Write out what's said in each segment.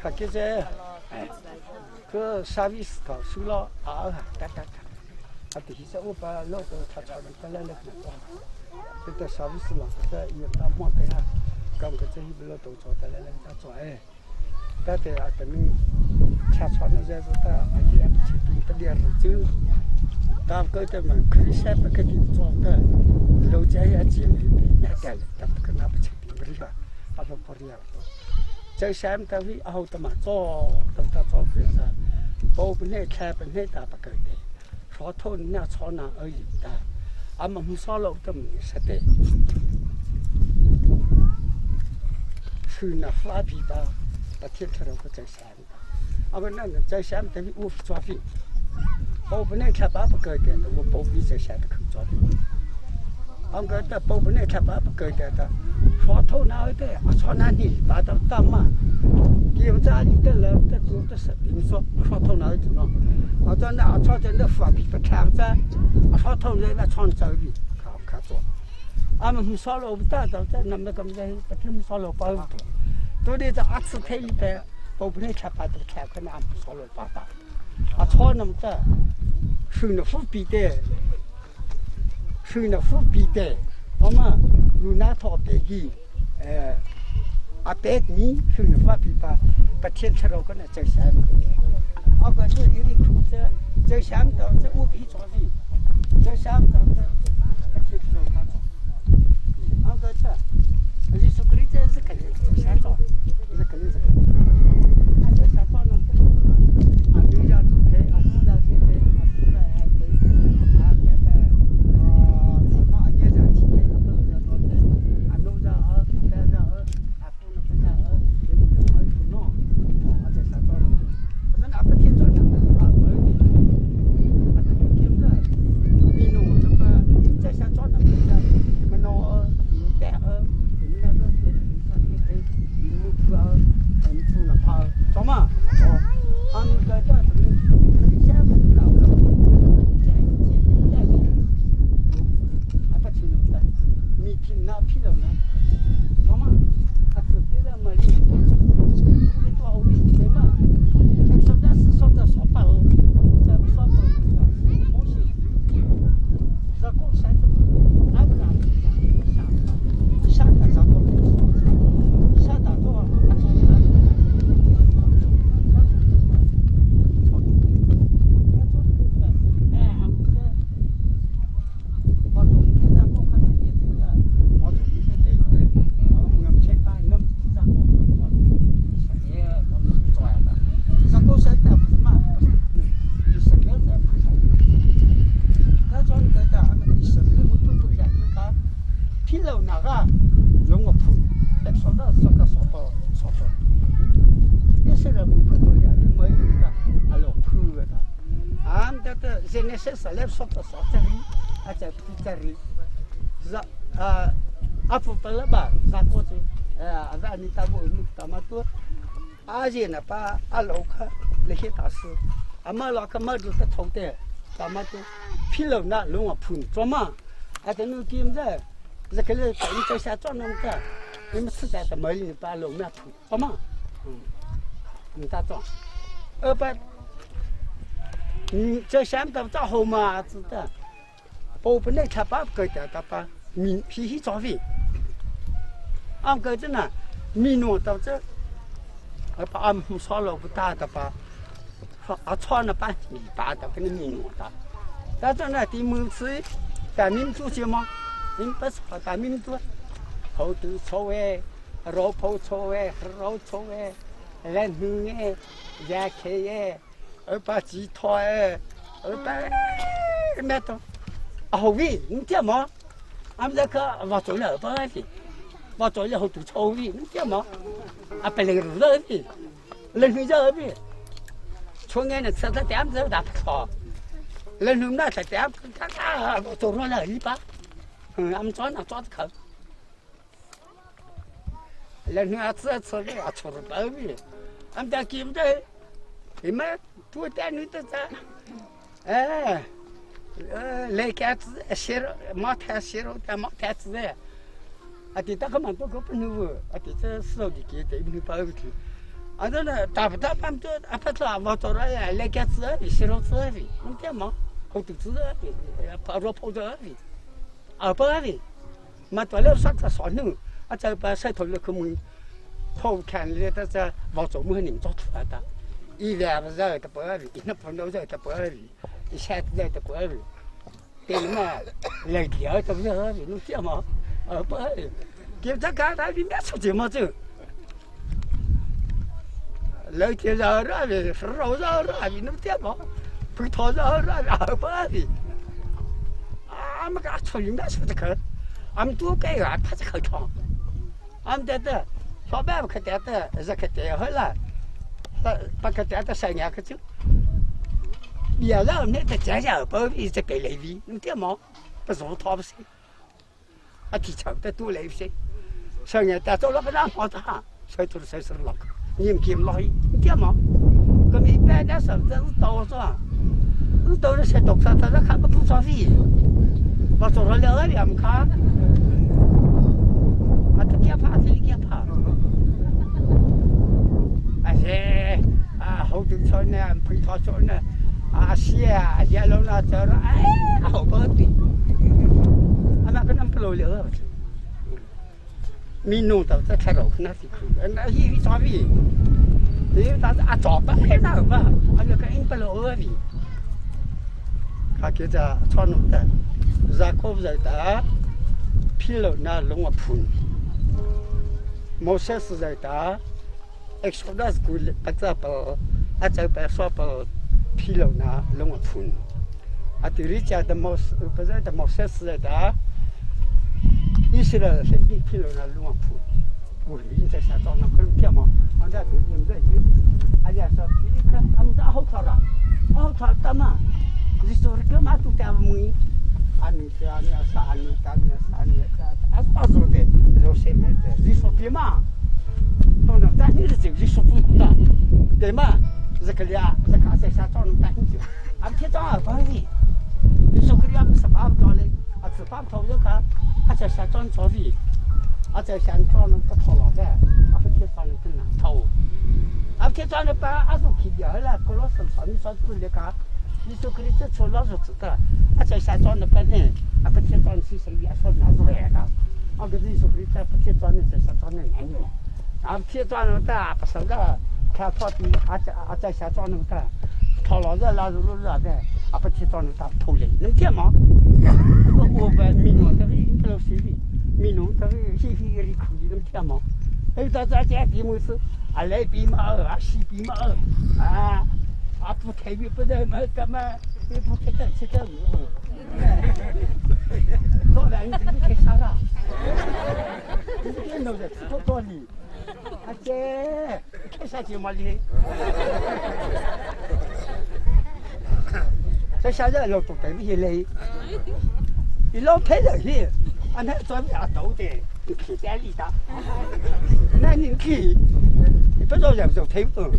看现在，哎，这沙威斯搞收了啊，哒哒哒，啊，第一我把老头他炒的本来那个，这个沙威斯了，这也打毛的啊，刚个这一老头炒的来来他做哎，但对啊，等你吃穿的这是他阿爷吃的不点肉粥，大哥的嘛，可以先不给你做的，老家也进来的，那点了，但不跟那不吃的，不是吧？阿不不了。在山头里熬的嘛，做都他做个啥，包不内开不内打不够的，说头那朝南而已的，俺们不烧了都没舍得。去那发皮吧，把天出来个在山的，俺们那个在山头里我抓飞，包不内开把不够的，我包皮在山头口抓飞。俺个的包不内开把不够的的。说头那的，朝南的把它打嘛，给家里的人的做的是，比如说说头那的喏，我在那朝在那发皮不看着，说头那那床周边看看做，俺们烧了不大早在那么个么在不听烧了包不，都得在阿次退一百，包不能吃把都吃可能俺们烧了包打，啊朝那么的，收那富比的，收那富比的，我们。有那套别的，阿白你是发比吧，把天吃了个那在下面，阿个是有点苦这在下面到这我皮着的，在下面到这把天吃了看着，阿个这，你说个这是肯定是下着，是肯定是，啊这下着呢，啊对呀，都给啊自然现在啊自然还可以，啊别的啊什么啊也讲起来。把阿老克那些大师，阿妈老克没子是头的，咱们都皮楼那弄个铺做嘛，啊等侬点子，这个是等于下做那个，你们实在是没人把楼面铺好嘛，嗯，你咋做？二百，你这想到咋好嘛子的，包不能吃把个的，他把米皮皮做肥，俺个子呢，米弄到这。而把俺们烧了不大的把，阿草那把泥巴的跟你弄的，但是呢，对门子大民族节嘛，你不是大民族，好多草哎，老婆草哎，老草哎，来女哎，也开哎，二把鸡腿哎，二把蛮多。啊，后尾你点嘛？俺们这个往走了二百的，往走了好多草味，你点嘛？啊，不能路了的，人行这边，从俺那吃他点子打不着，人行那吃点他他我走上了一把，嗯，俺们抓那抓着口。人行啊，吃吃的啊，吃了包味，俺们家记不得，你们多带女的在，哎，来杆子写了，毛毯写了，带毛毯子哎，啊，对，那个嘛，都搞不弄啊，对，这石头的给对，没包去。啊，那那打不打？俺们这阿不做，我做了来杆子的，写了子的，弄点嘛，好多子的，跑着跑着的，二百的，嘛做了啥子啥弄，啊，这把石头了可门，好看的这这往做门人做出来的。一两不热的不二的，一那不热的不二的，一下子热的不二的，对嘛？来条都是二的，侬讲嘛？二不二的，给咱干他里面出去嘛走。来天热热的，是热热的，侬讲嘛？不讨热热的，二不二的。俺们个出里面出去去，俺们多盖个他这口汤，俺们得得小办法可得得，热可得好了。把个带到山崖去走，别让那个家家包一直给来费，你点忙，不是我掏不起，啊，提倡的多来些，山崖带走了个那房子哈，谁都是谁是老，你们给老你点忙，我们一般的什么是多少，是多少些多少，他说看不多少费，我做了两个两看，啊，他给怕，这里给怕。哎些啊，后头村呢，配套村呢，啊西啊，一路那走了，哎，好多的，啊那个那不老了，没弄到这太老那是苦，那一为啥为？因为当时啊早吧，哎那吧，啊那个应不老的，他给这穿弄的，热可不热的，皮肉那弄个铺，毛线是热的。Exodus kul patsa pa acha pa so pa philo na longa phun atiri cha da mos pa da moses da isra se ni philo na longa phun wo yin在下找那可能干嘛？俺在别人在有，俺家说你看俺们在后头了，后头的嘛，你说干嘛都在问，俺你这俺啥俺你干啥你俺啥做的，就谁没的，你说别嘛。但你是就是说不的，对嘛？这个俩，这个在下找侬担心，俺天早二百的，你说个俩不是八不到嘞，啊，是八不到这个，啊在下找你找的，啊在下找侬不套牢的，啊不天早侬更难套，啊天早侬把阿叔去掉了，过老师上你上子来讲，你说个你这出老师知道，啊在下找侬不呢，啊不天早侬去谁也说哪是来的，啊个你说个你这不天早侬在下找侬难的。啊，天装那大不是个，看到底阿在阿在下装那么大，套老子老子老子的，阿不天装那大偷嘞，能干嘛？我我不民农这个不老水的，民农这个黑黑的苦的能干嘛？哎，到咱家地么是啊来比嘛啊西比嘛啊，啊不太不得么怎么不太得吃得老板，你这是开啥了？你这弄的吃多多哩。阿姐，开啥节目哩？这下子老多对不起嘞，你老配着去，俺那专门阿豆的，你去店里的，那你去，你不着人就听不懂。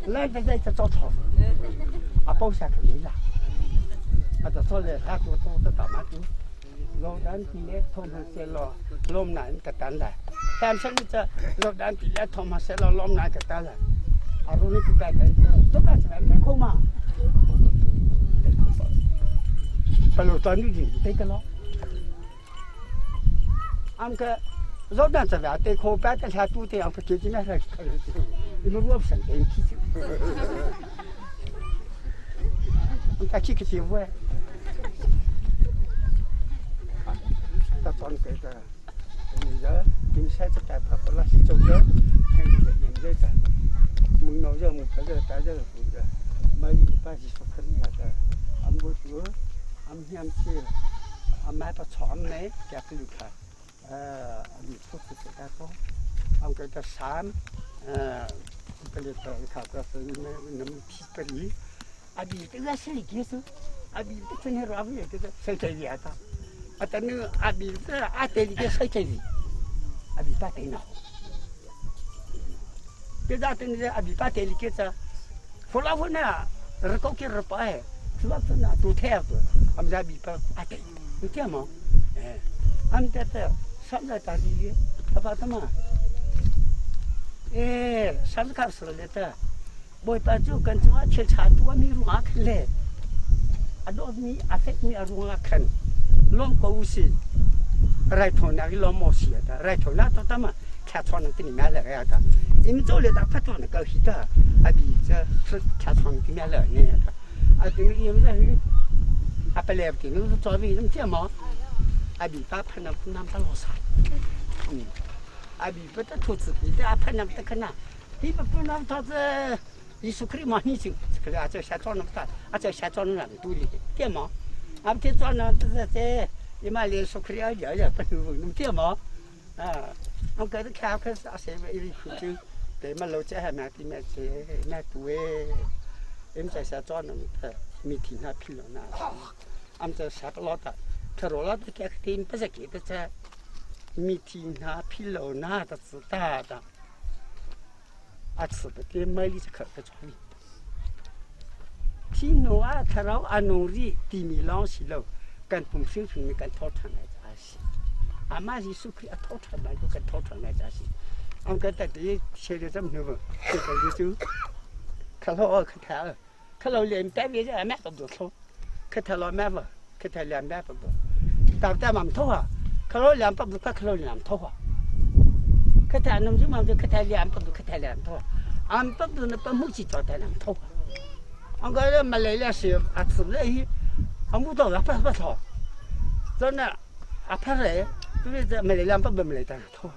来不在这找头，啊，包下肯定啦，啊，这做来他做做的大妈猪。老单地咧，他们说了，老难个单来。但是你这老单地咧，他们说了，老难个单来。啊，如你不该该，都该是没空嘛。不老单女人对个咯。俺个老单这边对可办的下多的，俺个姐姐那还你们我不想跟去就。俺家去个媳妇哎。他装这个，你这金山这代跑不了，走的，看这个现在的。Bawipa cu kan cungah thil ṭha tuahmi ruangah khan le a dawtmi a fekmi a ruangah khan lawm ko u sih. Raithawinak i lawm maw si ata raithawinak to tama thla chon tini ma le ata im cho le ta phat na ka hi ta abi cha thla chon ti ma le ne ata a ti mi im za hi a pale ti nu cho vi nam chia mo abi pa phan nam nam ta lo sa abi pa ta thu chi ti a phan nam ta khana 你不不那他这，你说可以嘛？你就可以啊，这下装那么大，啊这下装那么多的，干嘛？俺们这装那这这这，你妈连说可以啊，也也不能弄干嘛？啊，我给他看看是啊，谁为一苦就，对嘛，老家还买的买这买多哎，你们在下装那么大，每天那批了那，俺们在下不老大，他老老的给他不是给的这，每天那批了那的是大的。 a chhi te mai li kha ka choi thi no a thlarau a nung rih timi lawng si lo kan pum hrimhrim nih kan tho ṭhan lai caah a si. Amah Jesuh Khrih a tho ṭhan lai cu kan tho ṭhan lai caah a si. Am kan tat i chele zam hnu te kan cu khalo kha tha khalo le ta ve ja ma ka do thlo kha tha lo ma va kha tha liam ma pa bo ta ta mam tho ha khalo liam pa bu ka khalo liam tho ha kha tha nam ju mam ju kha tha liam pa bu kha tha liam tho am pa bu na pa mu chi to ta nam tho 俺个人没来了是啊，吃不来伊，啊木到了不不草，真的啊怕来，因为这没来两百没来单掏，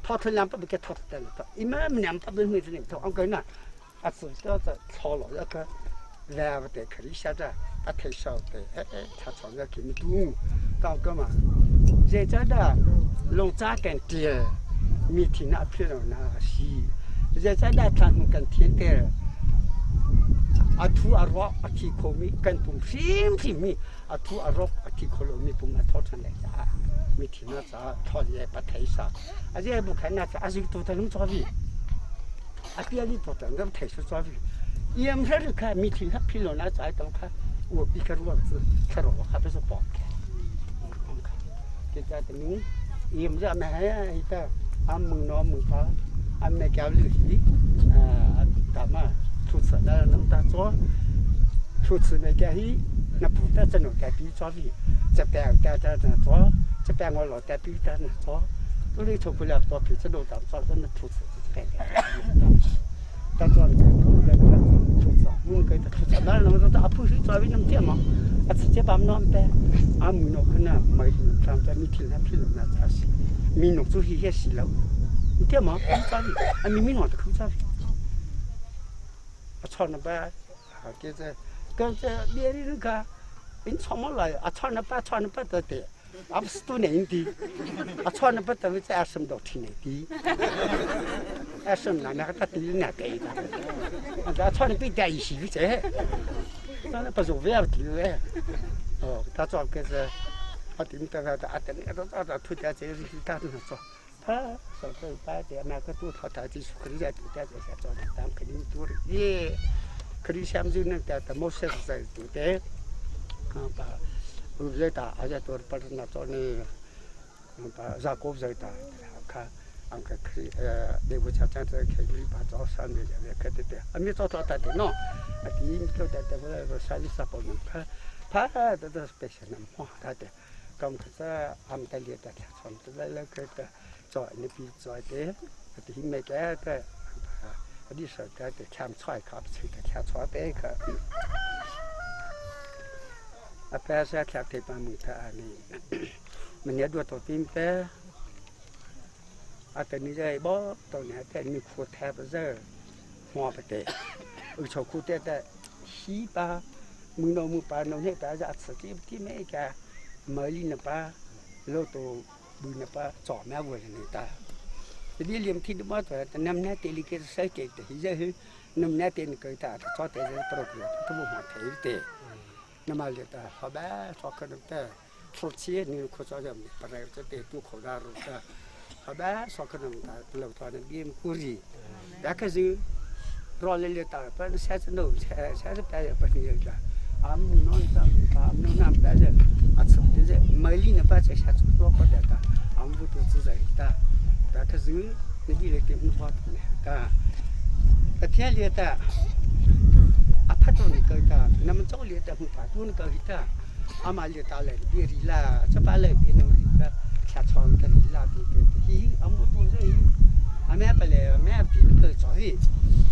掏出两百不给掏出单了，一毛两百没回子领掏，俺个呢，啊只要这操了那个，来不得，可以下着，啊太少的，哎哎，他炒了给你多，搞个嘛，现在的龙扎跟爹，每天那批人那是，现在的他们跟天的。 A thu a rawk a thi khomi kan pum hrimhrim mi a thu a rawk a thi kho lomi pum a tho ṭhan lai caah mithi na caah thaw le pa thei sa a zia bu khan na ca a zik tu ta nung chaw vi a pia li to ta ngam thei su chaw vi yam her kha mithi ha phi lo na chai tong kha wo pi kha ruang chu kha ro kha pe su pok ke cha te ning yam ja ma ha hi ta am mung no mung pa am me kyaw lu hi a ta ma 出次那能打做，出次那个嘿，那不得这弄个比做的，这边大家那做，这边我老大比他那做，都里头不了多皮，这弄到做那出次这边的，他做那个那个出次，我给他出次，那弄到阿婆去做为那么点嘛，啊直接把我们弄呗，阿母弄可能没咱咱没听那听那咋是，没弄做些些事了，你点嘛，做的，啊明明弄的口做的。 a chon ba a ke ze ka ze me ri ka in chom la a chon ba chon ba de de a s tu ne di a chon ba de ze a sum do thi ne di a sum na na ta di na de da a chon bi da yi xi ze 咱那不是为了地嘞，哦，他做个是，我顶到个阿等，阿阿阿土家这是他那做。他说这把这买个多套他就是可以在土家这些做的，但肯定多的耶，可以想就那个的某些是在土家，啊把，我觉得而且多把那做呢，把绕过在打，看。安个可以呃，你不像这这可以把早上的也可对对，啊没做到的喏，啊第一个的的我说三十八能他他这都是白些能花他的，刚可是俺们的列的从这来来个的做你比做的，第每个个，你说的的看菜看不出的看菜的个，啊白些看对方木他呢，明年多到顶的。 啊，等你在包到年在你苦太不热， hoa pa te u chho khu te te hi pa mu no mu pa no ne ta ja tsa ti ti me ka ma li na pa lo to bu na pa cho ma wo ne ta đi liềm thi đúng rồi ta năm nay te li ke sai ke te hi ja hi năm nay te ke ta cho te ja pro pro tu bu ma te te na ma le ta ha ba cho ka ta 出去你可早就不来这得都可大路的，好吧，说可能他楼道那边鼓励，那可是老来了到，反正下次弄下下次白也不能有个，俺们弄上俺们弄那白人，啊，出的是每年的白在下次多搞点的，俺们都自在的，那可是那里来点木花的，啊，那天里的，啊，拍到那个的，那么早里的木拍到那个的。阿妈里打来别里啦，这把来别那么个下床的里啦，别别的，阿母都是阿妈不来，阿妈别那个早些，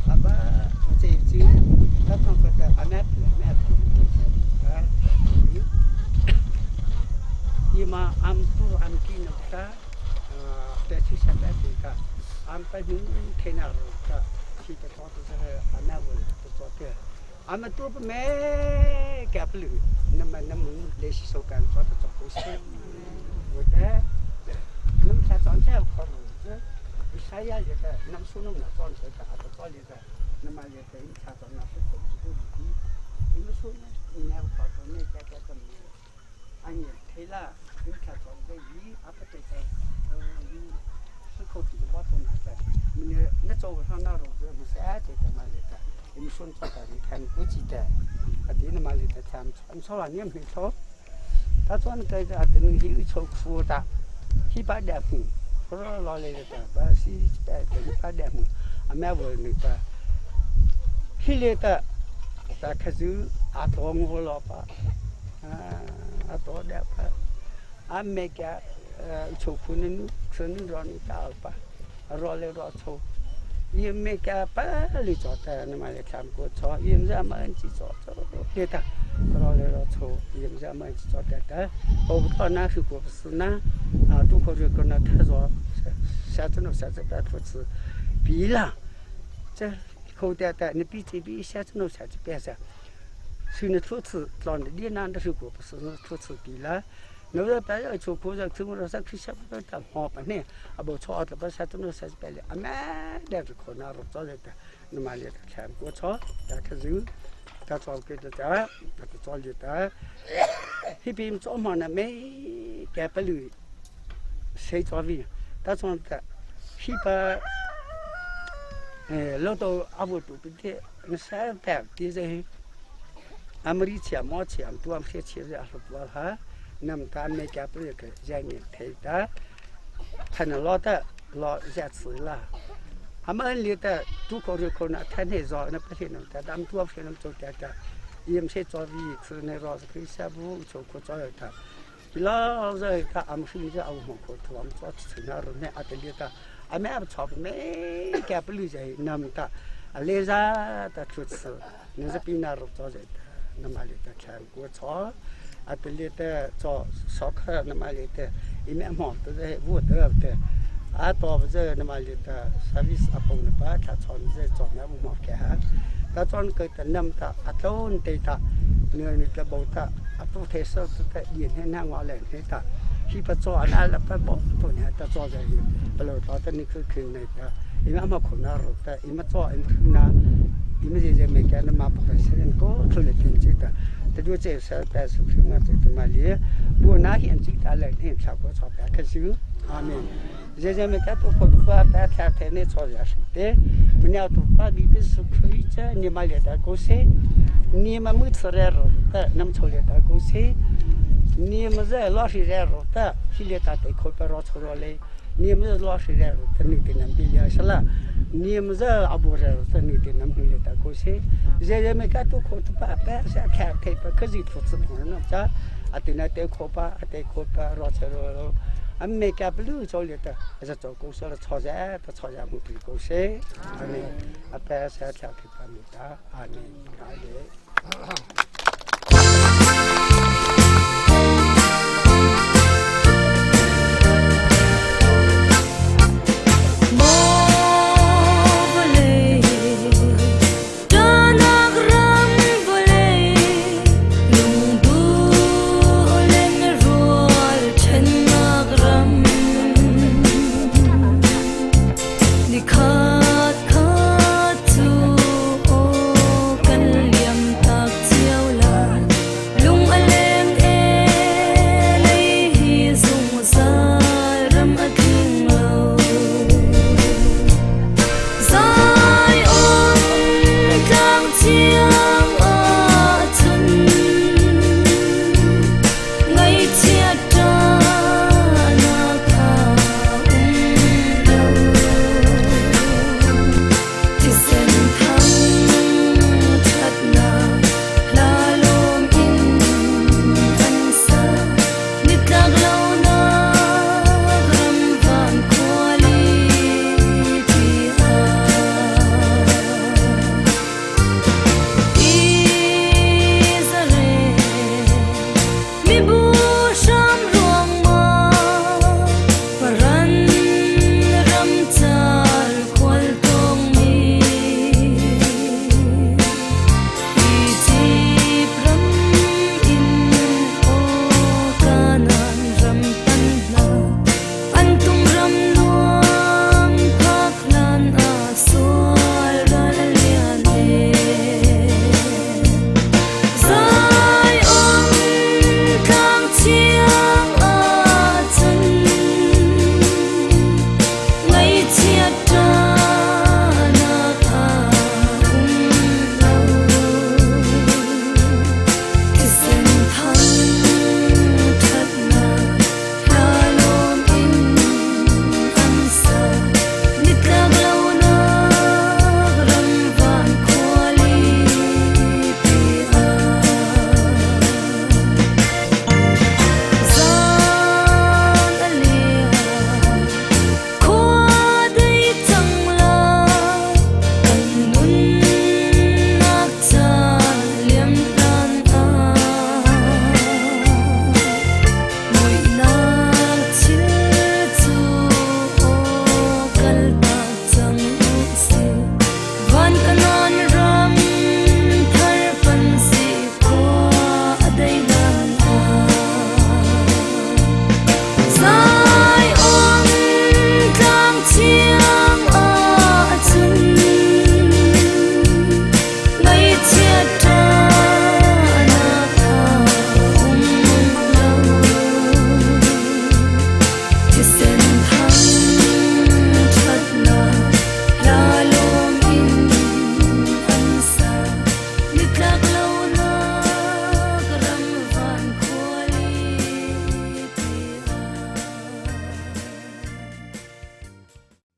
阿爸我这这，他当个的阿妈不来，妈别那个啊，你妈俺不俺给那个，在去下班这个，俺不能开那个，去的早都是阿妈我都早的。俺们都不买干不了，那么那么来洗手干做的做东西，我的，那么他长在好子，你啥呀一个，那么说那么长这个，还不早一个，那么一个你他长那是投资都低，你们说呢？你那好多那家家怎么？俺也退了，你看长在一，阿不对的，嗯，是靠地我从哪在？那那早上那路子，我三这个嘛来的。你们说这个，你看估计的，啊，对那嘛里的他们穿错了，你没错。他穿那个啊，等于有穿裤的，七八两分，不是老来的，把是百等八两分，啊，买我那个，后来的，他开始啊，到我老爸，啊，啊到两把，啊每个呃穿裤呢，穿让你打吧，绕来绕去。也没个巴里做的，那么来看过错，也没么去做做对的，老来老错，也没么去做的的。我不到那去过不是呢，啊，都可就跟那他说，下次弄下次别出去，别了，这口袋袋你比这比下次弄下次别噻，所以你出去老你那的时候过不是出去比了。我说白要做工作，我说去下不到好吧呢？啊不错，这不下子弄啥子白的，阿妈那是可能做的，那么里头全部错，那可是他做给的的，那个做的的，那边做嘛呢没改不了，谁做的？他做的，那边哎，老到阿不都不的，那三百的人，俺们以前没钱，多俺们钱是二十多哈。那么他每家不是个人民推的，他那老的老热刺了，他们里的都考虑可能他那早那不行了，他们多不能做点点，也没做一次那老是可以下午做可早一点，老是他俺们是在俺们可头，俺们做出那那阿德里的，俺们还不炒没家不理解那么大，啊来啥他出吃，那是比那路早的，那么里的全国炒。啊，对里的做烧烤那么里的，一面忙都在屋头的，啊，到不是那么里的，啥意思啊？帮你把他做你在做那不忙开哈，他做那个的那么大，啊，都对他，你你的包他，啊，不太少都在一天那我来对他，他不做那了不包多年他做在，不老到的你去看那个，因为没可能的，因为做因为那，因为这些每个人嘛不会是人高出来经济的。这就这事但是平安这他妈的，我那天最大来天吃过炒饭可是阿妹，现在没看多好多把白菜菜那炒也是的，没料多把里边是可以这你妈来的公司，你们每次来肉的，那么炒来的公司，你们在老是来肉的，现在大家可别老炒了嘞。你们老是来肉的，你的能比了是了。你们这阿不来肉的，你的能比了的公司。现在没看多好多把白菜看太不可是投资朋友那这，啊对那对可把啊对可把老炒了，啊没干不了做了的，还是做公司了炒菜，他炒菜没比公司，阿妹啊白菜看太不没得，阿妹阿妹。